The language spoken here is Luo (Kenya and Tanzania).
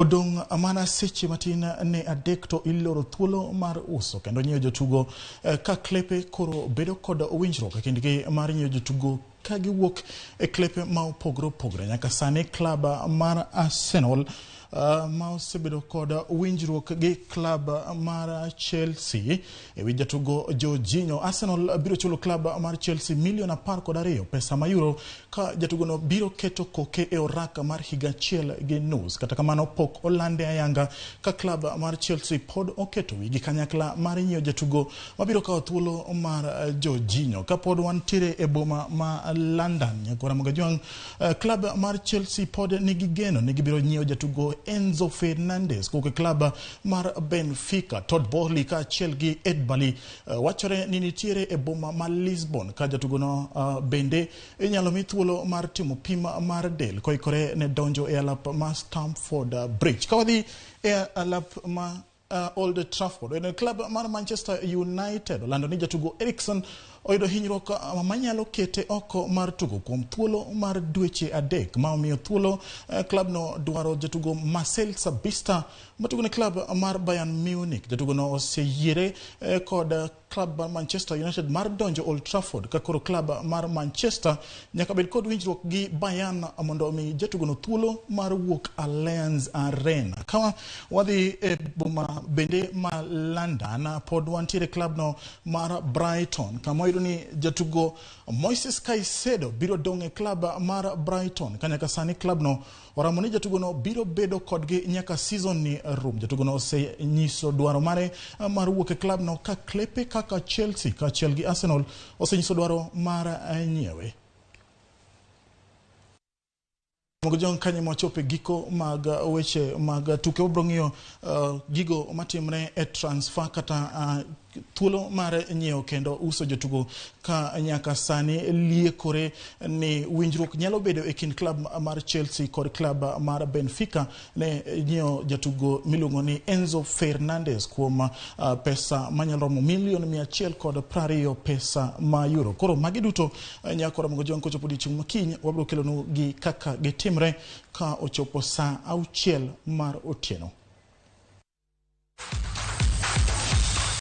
Odong' mana seche matin ne adek to iloro thuolo mar uso kendo nyiewo jotugo ka klepe koro bedo kod winjruok e kindgi mar nyiewo jotugo ka giwuok e klepe ma opogore opogore. Nyaka sani klab mar Arsenal ma osebedo kod winjruok gi klab mar Chelsea e wi jatugo Jorginho. Arsenal biro chulo klab mar Chelsea milion 12 pesa ma euro ka jatugono biro keto koke e oraka mar higa achiel gi nus. Kata kamano pok olande ayanga ka klab mar Chelsea pod oketo wigi kanyakla mar nyiewo jatugo mabiro kawo thuolo mar Jorginho. Kapod wantiere e boma ma London, Nyakwara Mogajwang', klab mar Chelsea pod nigi geno ni gibiro nyiewo jatugo Enzo Fernandez kowuok e klab mar Benfica. Todd Boehly kaachiel gi Ed Bali wachore ni nitiere e boma ma Lisbon ka jatugono bende inyalo mi thuolo mar timo pim mar del koikore ne donjo e alap ma Stamford Bridge. Ka wadhi e alap ma Old Trafford, en klab mar Manchester United olando ni jatugo Eriksen oyudo hinyruok manyalo kete oko mar tugo kuom thuolo mar dweche 3 ma omiyo thuolo klabno dwaro jatugo Marcel Sabitzer matugo ne klab mar Bayern Munich. Jatugono oseyiere kod klab mar Manchester United mar donjo Old Trafford ka koro klab mar Manchester nyaka bed kod winjruok gi Bayern mondo omi jatugono thuolo mar wuok Allianz Arena. Ka wadhi e boma bende ma London, pod wantiere klabno mar Brighton kama wayudo ni jatugo Moises Caicedo biro dong' e klab mar Brighton ka nyaka sani klabno oramo ni jatugono biro bedo kodgi nyaka season ni rum. Jatugono osenyiso dwaro mare mar wuok e klabno ka klepe kaka Chelsea kaachiel gi Arsenal osenyiso dwaro mar nyiewe. Jong kanyo machopo e giko mag weche mag tuke wabiro ng'iyo gigo matimre e transfer kata thuolo mar nyiewo kendo uso jotugo ka nyaka sani liekore ni winjruok nyalo bedo e kind klab mar Chelsea kod klab mar Benfica ne nyiewo jatugo miluongo ni Enzo Fernandez kuom pesa manyalo romo milion 120 pesa ma euro. Koro magi duto nyako romo jong kochopo odiechieng' makiny wabiro kelonu gi kaka gitimre ka ochopo saa 6 mar otieno.